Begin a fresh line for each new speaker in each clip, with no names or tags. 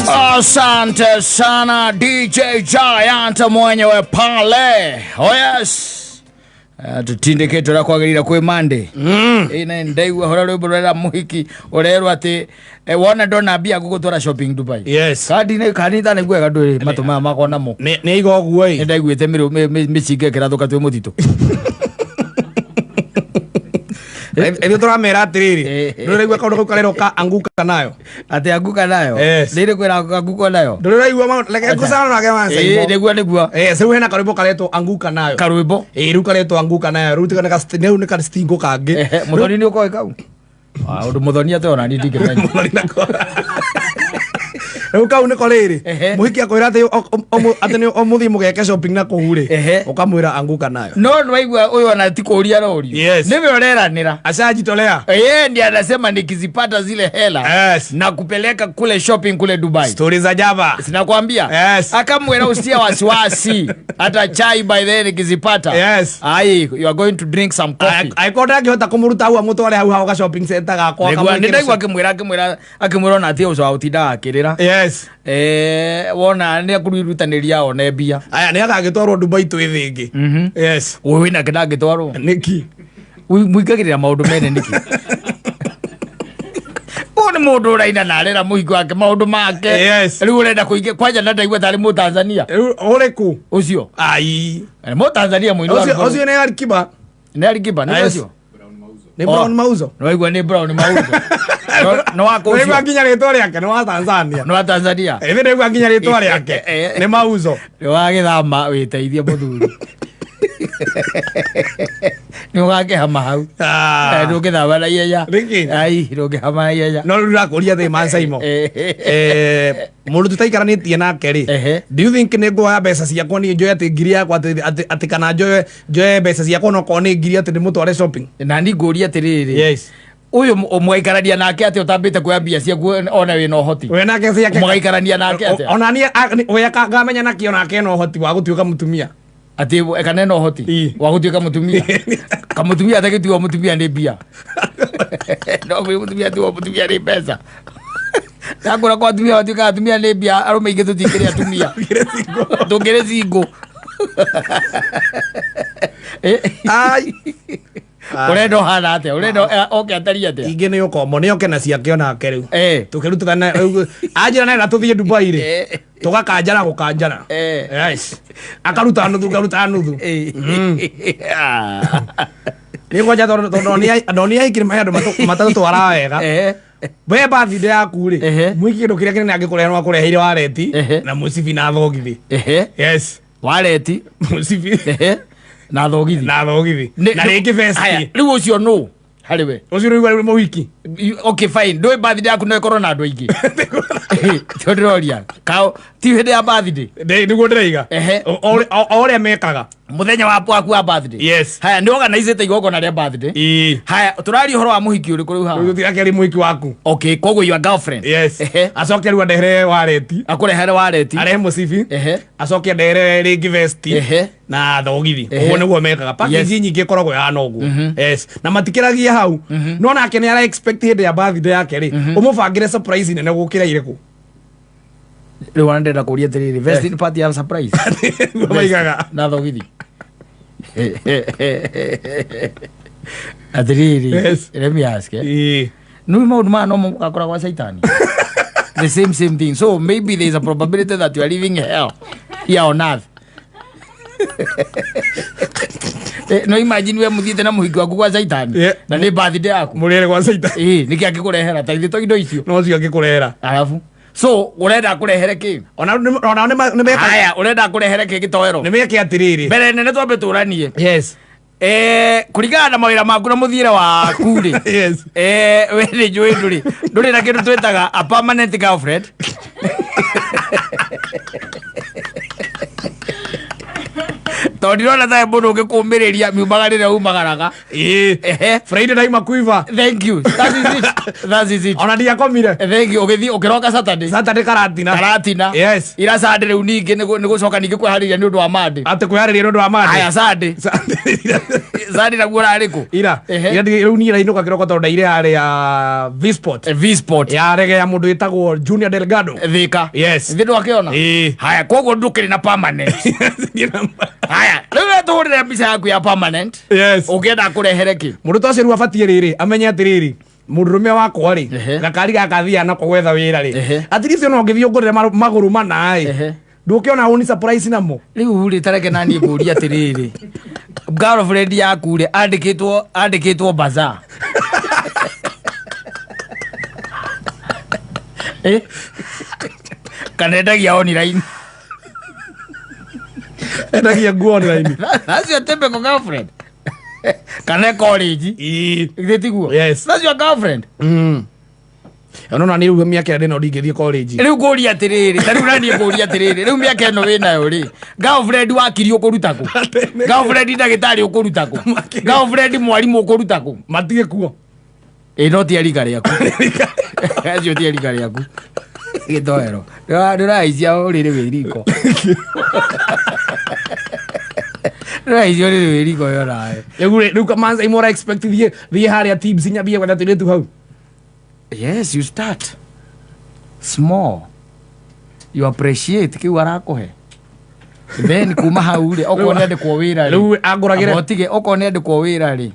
Asante sana DJ Giant mwenyewe pale. Oh yes. Tutindikitwo ũrĩa kwagĩrĩire kwĩ Monday. Ĩ ndaigua hora rwĩmbo rũrera mũhiki ũrerwo atĩ wona ndona mbia ngũgũtwara shopping Dubai.
Yes.
Kandi nĩ kandi itanaigua ndũrĩ matũ maya makwa namo.
Nĩ aiga ũguo
Nĩ
ĩ.
ndaiguĩte mĩcinga ĩkĩrathũka twĩ mũtitũ.
Ithuĩ tũramera atĩrĩrĩ,
Eh.
ndũraigua kaũndũ kau karerwo ka anguka nayo.
Atĩ anguka nayo.
Yes.
Nĩ kwĩra anguka nayo.
Ndũraigua reke ngũcana nake wa Saimo.
Nĩguo nĩguo.
Eh, rĩu hena karwĩmbo karetwo anguka nayo.
Karwĩmbo.
Ĩ rĩu karetwo anguka nayo. Rĩu tiga nĩ ka rĩu nĩ ka stingo kangĩ.
Ehe, Mũthoni nĩ ũkoĩ kau? Ah, ũndũ mũthoni atĩ ona niĩ ndingĩmenya.
Mũthoni nako. Rĩu kau nĩko rĩrĩ.
Ehe.
Mũhiki akwĩra atĩ atĩ nĩ ũmũthiĩ mũgeke shopping na kũu rĩ.
Ehe.
Ũkamwĩra anguka nayo.
No nĩwaigua ũyũ ona ti kũũria arorio.
Yes.
Nĩwe ũreranĩra.
Ashajitolea.
Yeye ndiye anasema nikizipata zile hela
Yes.
na kupeleka kule shopping kule Dubai.
Stori za Java.
Sinakwambia.
Yes.
Akamwera usitie wasiwasi. Hata chai by then nikizipata.
Yes.
Ai, you are going to drink some coffee.
Angĩkorwo ndangĩhota kũmũruta hau amũtware hau hau ga shopping center gakwa
Nĩguo
akamwĩkĩra
nĩndaigua akĩmwĩra akĩmwĩra akĩmwĩra ona atige ũcoa gũtindaga akĩrĩra.
Yes.
Eh, wona nĩ akũrirutanĩria one mbia.
Aya nĩ agagĩtwarwo Dubai twĩ thĩngĩ. Yes.
Ũyũ wĩna ndangĩtwarwo.
Nĩkĩ?
Mũingagĩrĩra maũndũ mene nĩkĩ? Ũyũ nĩ mũndũ ũraina na arera mũhiki wake maũndũ make.
Yes.
Rĩu ũrenda kũingĩ kwanja na ndaigua tarĩ Mũtanzania
Rĩu ũrĩkũ?
ũcio.
Ai.
Nĩ Mũtanzania mũini wa
Ũcio
rwĩmbo.
ũcio nĩ Alikiba.
Nĩ Alikiba nĩ
Yes.
ũcio.
Nĩ Brown
Oh.
Mauzo.
Nĩ waigua nĩ Brown Mauzo. Nĩ wa kũ
Nĩwaigua
ũcio?
nginya rĩtwa rĩake nĩ wa Tanzania.
Nĩ wa Tanzania.
Ĩthĩ nĩwaigua nginya rĩtwa rĩake
Eh.
nĩ Mauzo.
Nĩ wagĩthama wĩteithie mũthuri. Nĩ ũgakĩhama hau.
Ah.
Ndũngĩthama na ihenya.
Nĩkĩ?
Ai, ndũngĩhama na ihenya.
No rĩu ndakũria thĩ man Saimo.
Eh.
Mũndũ tũtaikaranĩtie nake rĩ
Ehe.
do you think nĩ nguoya mbeca ciakwa niĩ njoe atĩ ngiri yakwa atĩ kana njoe mbeca ciakwa onokorwo nĩ ngiri atĩ ndĩmũtware shopping?
Na ni ngũria atĩrĩrĩ.
Yes.
Ũyũ mũgaikarania nake atĩa ũtambĩte kuoya mbia ciaku ona wĩna ũhoti?
We nake ciake
Mũgaikarania nake atĩa?
Ona niĩ we ngamenya nakĩ onake ena ũhoti wa gũtuĩka mũtumia.
Atĩ kana ena ũhoti
Ii.
wa gũtuĩka mũtumia. Kamũtumia atagĩtuo mũtumia nĩ mbia. No mwĩ mũtumia atuo mũtumia nĩ mbeca. Ndakũra kwa atumia matuĩkaga atumia nĩ mbia arũme aingĩ tũtingĩrĩ atumia. Tũngĩrĩ single. Eh,
Ai.
Ũrenda ũhana atĩa? Ũrenda oke atariĩ atĩa?
Ingĩ nĩ ũkombo nĩ oke na ciake onake rĩu.
Eh.
Tũkĩrutithana rĩu anjĩra nawe na tũthiĩ Dubai rĩ.
Eh.
Tũgakanjana gũkanjana.
Eh.
Yes. Akaruta nuthu ngaruta nuthu.
Eh.
Nĩ kwanja tondũ ndonire ahiki nĩ andũ matatũtwaraga wega.
Eh.
We birthday yaku rĩ
Ehe.
mwiki kĩndũ kĩrĩa kĩnene angĩkũrehe no akũreheire wareti
Ehe.
na mũcibi na thogithi.
Ehe.
Yes.
Wareti.
Mũcibi
Ehe. Na thogithi.
na thogithi. Na rĩngĩ vesti.
Haya, rĩu ũcio nũ harĩ we?
Ũcio rĩu arĩ mũhiki.
Okay fine, ndũĩ birthday yaku no ĩkorwo na andũ aingĩ. Tio ndĩroria. Kao ti hĩndĩ ya birthday.
Nĩguo ndĩraiga.
Ehe.
O ũrĩa mekaga.
Mũthenya waku wa birthday.
Yes.
Haya, nĩ organizĩte igongona rĩa birthday.
Ĩĩ.
Haya, tũraria ũhoro wa mũhiki ũrĩkũ rĩu haha?
Rĩu tũtirakĩaria mũhiki waku.
Okay, koguo your girlfriend.
Yes.
Ehe.
Acoke rĩu andehere wareti.
Akũrehere wareti.
Arehe mũcibi.
Ehe.
Acoke andehere rĩngĩ vesti.
Ehe.
Na thogithi.
Ehe.
Ũguo nĩguo mekaga. Package
Yes.
nyingĩ ĩkoragwo ĩhana ũguo. Yes. Na matikĩragia hau. No nake nĩ ara expect hĩndĩ ya birthday yake rĩ, ũmũbangĩre surprise nene gũkĩra irĩkũ.
Rĩu ona ndĩrenda kũria atĩrĩrĩ, vest nĩ part ya surprise.
Nĩguo maigaga.
Na thogithi. Atĩrĩrĩ,
Yes.
let me ask. Eh?
Ĩĩ.
Nĩ maũndũ maya no mũgakora gwa Caitani. The same thing. So maybe there is a probability that you are living hell here on earth. No imagine we mũthiĩte na mũhiki waku gwa Caitani
Yeah.
na nĩ birthday yaku.
Mũrĩre gwa Caitani.
Ĩĩ, nĩkĩ angĩkũrehera ta ithe to indo icio.
No ũcio angĩkũrehera.
Arabu. So ũrenda akũrehere kĩ?
Ona onao nĩ meka
Haya, ũrenda akũrehere kĩ gĩtoero?
nĩ meke atĩrĩrĩ.
Mbere nene twambe tũranie.
Yes.
Kũringana na mawĩra maku na mũthiĩre waku rĩ.
Yes.
We nĩ njũĩ ndũrĩ na kĩndũ twĩtaga a permanent girlfriend. Tondũ ndirona tae mũndũ ũngĩkũmĩrĩria miumagarĩre umagaraga.
Ĩĩ.
Ehe.
Friday ndaima kuiva.
Thank you. That is it. That is it.
Ona ndiakomire.
Thank you. Ũgĩthiĩ ũkĩroka Saturday.
Saturday karatina.
Karatina.
Yes.
Ira Sunday rĩu ningĩ nĩ gũcoka ningĩ kwĩharĩria nĩ ũndũ wa Monday.
Atĩ kwĩharĩria nĩ ũndũ wa Monday.
Aya Sunday.
Sunday.
Sunday naguo ũrarĩ kũ?
Ira.
Ehe.
Ira rĩu niĩ ndainũka kĩroko tondũ ndaire harĩa V-Sport.
V-Sport.
Ya rege ya mũndũ wĩtagwo Junior Delgado.
Thika.
Yes.
Thĩ ndwakĩona?
Ĩĩ.
Haya, koguo ndũkĩrĩ na permanent. Haya, rĩu we tũhũrĩre mbica yaku ya permanent.
Yes.
Ũngĩenda kũrehere kĩ?
Mũndũ ta ũcio rĩu abatiĩ rĩrĩ amenye atĩrĩrĩ mũndũrũme wakwa rĩ
Ehe.
gakari gaka thiaga nako gwetha wĩra rĩ
Ehe.
at least ona ũngĩthiĩ ũngũrĩre magũrũ mana ĩ
Ehe.
ndũkĩona ũni surprise namo.
Rĩu rĩ tareke naniĩ ngũrie atĩrĩrĩ, girlfriend yaku rĩ andĩkĩtwo bazaar. Eh? Kana endagia online.
Endagia nguo online.
That's your typical girlfriend. Kana college.
Ĩĩ.
Githĩ tiguo?
Yes.
That's your girlfriend.
Ona nĩ rĩu mĩaka ĩrĩa ndĩnayo ndingĩthiĩ college.
Rĩu ngũria atĩrĩrĩ, ta rĩu naniĩ ngũria atĩrĩrĩ, rĩu mĩaka ĩno wĩnayo rĩ, girlfriend wakiri ũkũruta kũ? Girlfriend ndagĩtarĩ ũkũruta kũ? Girlfriend mwarimũ ũkũruta kũ?
Matige kuo.
Ĩ no ti rika rĩaku. Acio ti rika rĩaku. Gĩtoero. Ndũraicia ũrĩrĩ wĩ riko. Ndũraicia ũrĩrĩ wĩ riko yo nawe.
Rĩu rĩ, rĩu kamanza imwe expect thiĩ harĩa tips nyambie gwetha tũirĩtu hau.
Yes, you start small. You appreciate kĩu arakũhe. Then kuma hau rĩ, okorwo nĩ andĩkwo wĩra rĩ.
Rĩu angũragĩre.
Amba ũtige okorwo nĩ andĩkwo wĩra rĩ.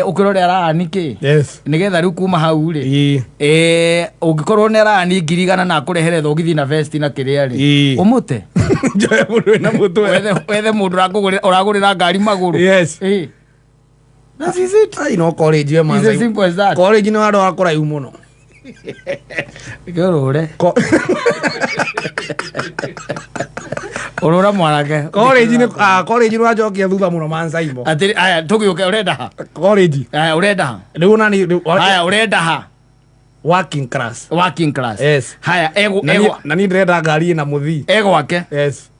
Ũkĩrore arani kĩ?
Yes.
Nĩgetha rĩu kuma hau rĩ.
Ĩĩ.
Ũngĩkorwo nĩ arani 100,000 na akũrehere thogithi na vest na kĩrĩa rĩ.
Ĩĩ.
Ũmũte.
Njoe mũndũ wĩna mũtwe.
Wethe mũndũ ũragũrĩra ngari magũrũ.
Yes.
Ĩĩ. That is it.
Ai no college we
It's
manza.
as simple as that.
College nĩ wandũ wa kũraihu mũno.
Kĩũrũre. Ũrũra mwanake.
College nĩ college nĩ wajokia thutha mũno manzaimo.
Atĩrĩ, aya tũgĩũke ũrenda ha?
College.
Aya ũrenda ha?
Rĩu ona ni rĩu-
Haya ũrenda ha?
Working class.
Working class.
Yes.
Haya ego
Na
ego
na niĩ ndĩrenda ngari ĩna mũthii.
egwake.
Yes.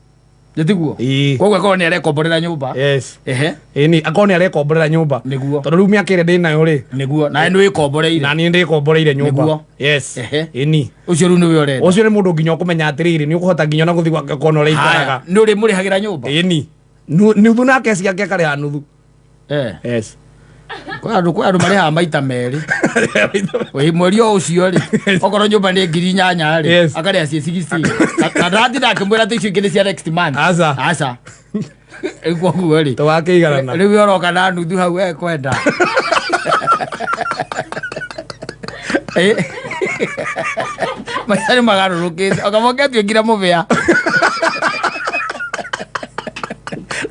Nĩtiguo?
Ĩĩ.
Koguo akorwo nĩ arekomborera nyũmba.
Yes.
Ehe.
Ĩni akorwo nĩ arekomborera nyũmba.
Nĩguo.
Tondũ rĩu mĩaka ĩrĩa ndĩnayo rĩ.
Nĩguo. Nawe nĩ wĩkomboreire.
Na niĩ ndĩkomboreire nyũmba.
Nĩguo.
Yes.
Ehe.
Ĩni.
Ũcio rĩu nĩwe ũrenda.
Ũcio nĩ mũndũ nginya ũkũmenya atĩrĩrĩ nĩ ũkũhota nginya ona gũthiĩ gwake ũkona ũrĩa
Haya,
aikaraga.
nĩ ũrĩmũrĩhagĩra nyũmba?
Ĩni. Nuthu nake ciake akarĩha nuthu.
Eh.
Yes.
Kwĩ andũ marĩhaga maita merĩ. Wĩ mweri o ũcio rĩ, okorwo nyũmba nĩ 8,000 rĩ,
Yes.
akarĩha ciĩ 16. Na ndatinda akĩmwĩra atĩ icio ingĩ nĩ cia next month.
Aca.
Aca. Rĩu koguo rĩ,
Tũgakĩiganana.
rĩu we ũroka na nuthu hau ekwenda. Eh. Maica nĩ magarũrũkĩte. Okamoke atuĩkire mũbĩa.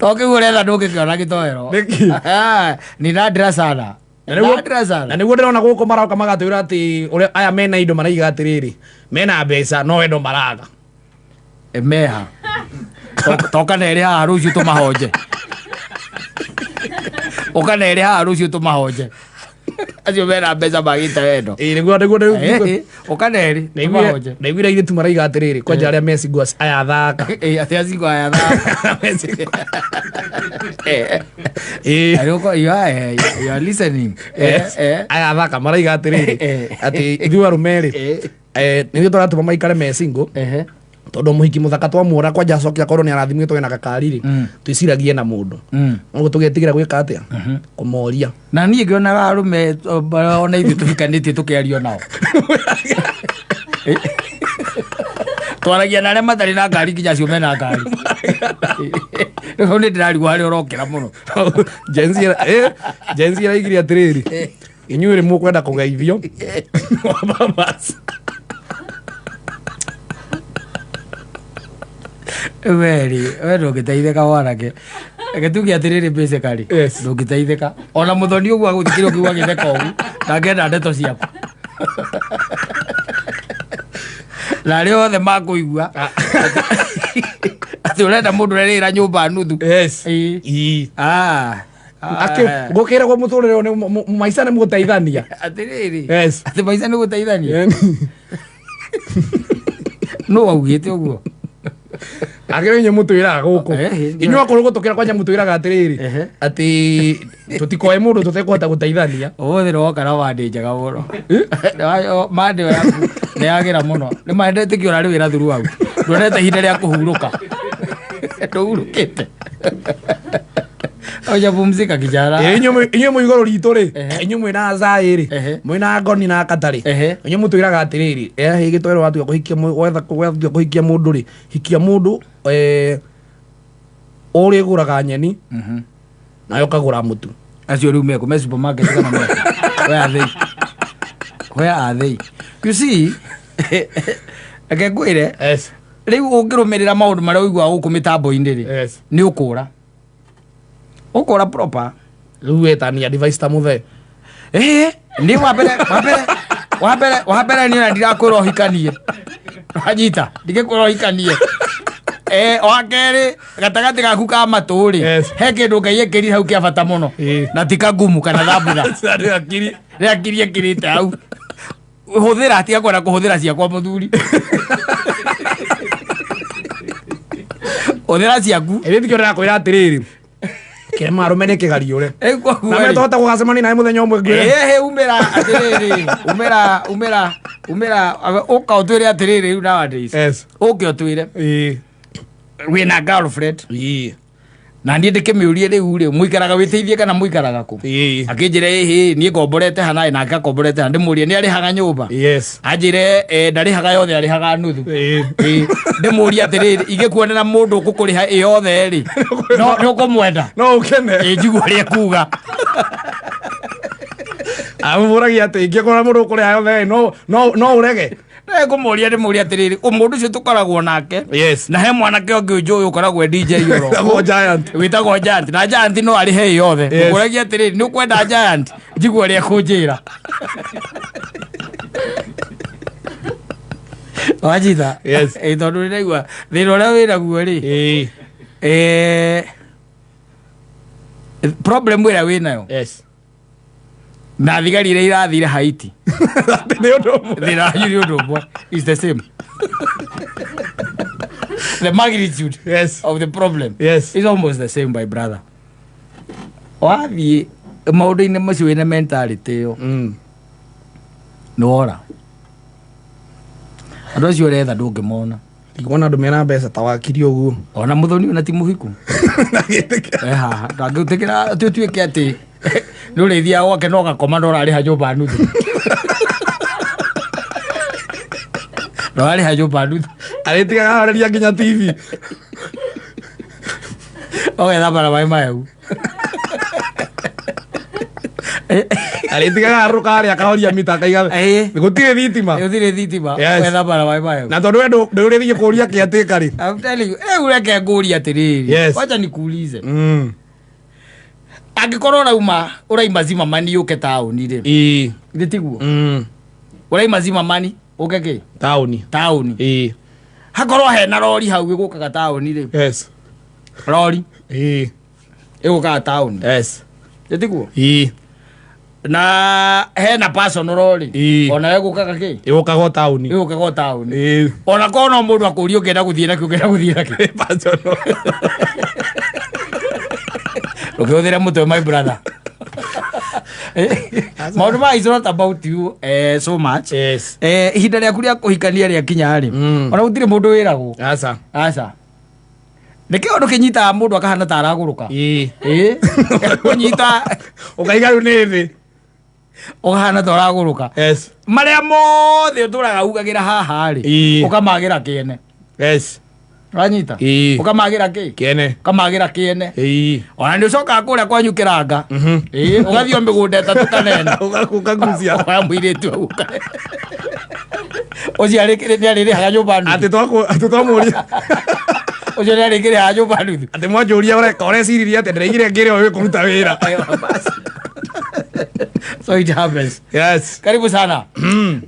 To kĩu ũretha ndũngĩkĩona gĩtoero.
Nĩkĩ?
Ah, ni nadra sana.
Na nĩguo-
Nadra sana.
Na nĩguo ndĩrona gũkũ maroka magatwĩra atĩ ũrĩa aya mena indo maraiga atĩrĩrĩ mena mbeca no wendo maraga.
Meha. Toka na ĩrĩ haha rũciũ tũmahonje. Ũka na ĩrĩ haha rũciũ tũmahonje. Acio mena mbeca magĩte wendo.
Ĩĩ nĩguo nĩguo nĩguo.
Ũka na ĩrĩ tũmahonje.
Ndaiguire airĩtu maraiga atĩrĩrĩ kwanja arĩa me single aya athaka.
Ĩĩ atĩ acingo aya thaka.
Ĩĩ.
Arĩũko you are listening.
Yes. Aya athaka maraiga atĩrĩrĩ atĩ ithuĩ arũme rĩ nĩithuĩ tũratũma maikare me single
Ehe.
tondũ mũhiki mũthaka twamuona kwanja acoke akorwo nĩ arathimĩtwo ena gakari rĩ twĩciragie na mũndũ ũguo tũgetigĩra gwĩka atĩa kũmoria.
Na niĩ ngĩonaga arũme ona ithuĩ tũhikanĩtie tũkĩario nao. Twaragia na arĩa matarĩ na ngari nginya acio mena ngari. Rĩu nĩ ndĩrarigwo harĩa ũrokĩra mũno.
Gen Z Gen Z ĩraigire atĩrĩrĩ inyuĩ rĩ mũkwenda kũgeithio.
Weri, we ndũngĩteithĩka mwanake. Reke tuge atĩrĩrĩ basically.
Yes.
Ndũngĩteithĩka. Ona mũthoni ũguo agũthikĩrĩria ũkiuga gĩtheka ũguo, ndangĩenda ndeto ciaku. Na arĩa othe makũigua atĩ ũrenda mũndũ ũrerĩra nyũmba nuthu.
Yes.
Ĩĩ.
Ĩĩ.
Ah.
Akĩ gũkĩragwo mũtũrĩre ũyũ nĩ maica nĩ mũgũteithania.
Atĩrĩrĩ.
Yes.
Atĩ maica nĩ gũteithania. Nũ waugĩte ũguo?
Akĩrĩ inyuĩ mũtwĩraga gũkũ. Inyuĩ akũrũ gũtũkĩra kwanja mũtwĩraga atĩrĩrĩ, atĩ tũtikoe mũndũ tũtekũhota gũteithania.
Ũmũthĩ nĩ woka na mandĩ njega mũno. Mandĩ ĩyo yaku nĩ yagĩra mũno. Nĩ ma ndetĩkia ũrarĩ wĩra thuru hau. Ndwonete ihinda rĩa kũhurũka. Ndũhurũkĩte. Hujapumzika kijana.
Ĩ, inyuĩ mwĩ igũrũ ritũ rĩ, inyuĩ mwĩna Azai rĩ, mwĩna Ngoni na Katarĩ, inyuĩ mũtwĩraga atĩrĩrĩ, gĩtwerwo watua kũhikia watua kũhikia mũndũ rĩ, hikia mũndũ ũrĩgũraga nyeni nawe ũkagũra mũtu.
Acio rĩu mekũ me supermarket kana mekũ? Where are they? Where are they? You see, reke ngwĩre, rĩu ũngĩrũmĩrĩra maũndũ marĩa ũiguaga gũkũ mĩtambo-inĩ rĩ, nĩ ũkũra. Ũkũra proper.
Rĩu wetania device ta mũthee.
Nĩ wa mbere, wa mbere, wa mbere, wa mbere niĩ ona ndirakwĩra ũhikanie. Wanyita, ndingĩkwĩra ũhikanie. Wa kerĩ, gatagatĩ gaku ka matũ rĩ, he kĩndũ Ngai ekĩrire hau kĩa bata mũno. Na ti kagumu kana thambutha.
Nĩ hakiri.
Nĩ hakiri ekĩrĩte hau. Hũthĩra, tiga kwenda kũhũthĩra ciakwa mũthuri. Hũthĩra ciaku.
Ĩrĩ tikĩo ndĩrakwĩra atĩrĩrĩ, kĩrema arũme nĩ kĩgariũre.
Koguo
Na
rĩ.
twahota gũgacemania nawe mũthenya ũmwe ngwĩre.
Ehe, umĩra atĩrĩrĩ, umĩra, umĩra, umĩra, ũka ũtwĩre atĩrĩrĩ rĩu nowadays. Ũke ũtwĩre. Wĩna girlfriend. Na niĩ ndĩkĩmĩũrie rĩu rĩ, mũikaraga wĩteithie kana mũikaraga kũ? Akĩnjĩra ĩhĩ, niĩ ngomborete ha nawe nake akomborete ha. Ndĩmũrie nĩ arĩhaga nyũmba? Anjĩre, ndarĩhaga yothe, arĩhaga nuthu. Ndĩmũrie atĩrĩrĩ, ingĩkuonera mũndũ ũgũkũrĩha ĩ yothe rĩ, no nĩ ũkũmwenda?
No ũkene.
Njigue ũrĩa ekuga.
Amũragia atĩ ingĩkora mũndũ ũkũrĩha yothe rĩ, no ũrege.
Ngũmũria, ndĩmũrie atĩrĩrĩ, mũndũ ũcio tũkoragwo nake, na he mwanake ũngĩ njũĩ ũkoragwo e DJ oro.
Wĩtagwo Giant.
Wĩtagwo Giant. Na Giant no arĩhe ĩ yothe. Ngũragia atĩrĩrĩ, nĩ ũkwenda Giant? Njigue ũrĩa ekũnjĩra. Wajitha? Tondũ nĩndĩraigua thĩna ũrĩa wĩnaguo rĩ. Problem ĩrĩa wĩnayo. Na thigari iria irathire Haiti.
Nĩ ũndũ ũmwe.
Thĩna wanyu nĩ ũndũ ũmwe. It's the same. The magnitude of the problem is almost the same, my brother. Wathiĩ maũndũ-inĩ macio wĩna mentality ĩyo, nĩ wora. Andũ acio ũretha ndũngĩmona.
Ndikuona andũ mena mbeca ta wakiri ũguo.
Ona mũthoni ona ti mũhiku. Haha, ndangĩtĩkĩra atĩ ũtuĩke atĩ nĩ ũrĩthiaga gwake na ũgakoma na ũrarĩha nyũmba nuthu. Na ũrarĩha nyũmba nuthu.
Arĩtigaga horeria nginya TV.
Ũgethamba na maĩ mahehu.
Arĩtigaga arũka harĩa akahoria mita akaiga gũtirĩ thitima.
Gũtirĩ thitima. Ũgethamba na maĩ mahehu.
Na tondũ we ndũrĩthiĩ kũria kĩatĩka rĩ.
I'm telling you, rĩu reke ngũrie atĩrĩrĩ. Wacha nikuulize. Angĩkorwo ũraima Zimmerman ũke taũni rĩ. Githĩ tiguo? Ũraima Zimmerman ũke kĩ?
Taũni.
Taũni. Hakorwo hena rori hau ĩgũkaga taũni rĩ. Rori. Ĩgũkaga taũni. Githĩ tiguo? Na hena personal rori. Ona ĩgũkaga kĩ?
Ĩgũkaga o taũni.
Ĩgũkaga o taũni. Ona korwo no mũndũ akũrie ũngĩenda gũthiĩ nakĩ, ũngĩenda gũthiĩ nakĩ.
Personal.
Ũkĩhũthĩra mũtwe, my brother. Maũndũ ma is not about you so much. Ihinda rĩaku rĩa kũhikania rĩakinya rĩ, ona gũtirĩ mũndũ wĩragwo.
Aca.
Aca. Nĩ kĩũndũ kĩnyitaga mũndũ akahana ta aragũrũka. Kũnyita.
Ũkaiga rĩu nĩ thĩ.
Ũkahana ta ũragũrũka. Marĩa mothe ũtũraga ugagĩra haha rĩ, ũkamagĩra kĩene. Wanyita? Ũkamagĩra kĩ?
Kĩene.
Ũkamagĩra kĩene. Ona nĩ ũcokaga kũrĩa kwanyu kĩranga. Ũgathiĩ o mĩgũnda ĩtatũ kana ĩna.
Ũkagucia.
Ũkoya mũirĩtu hau ũkahe. Ũcio nĩ arĩrĩhaga nyũmba nuthu.
Atĩ twamũria.
Ũcio nĩ arĩkĩrĩhaga nyũmba nuthu.
Atĩ mwanjũria ũreka ũreciririe atĩ ndĩraigire ngĩrĩ o kũruta wĩra.
So it happens. Karibu sana.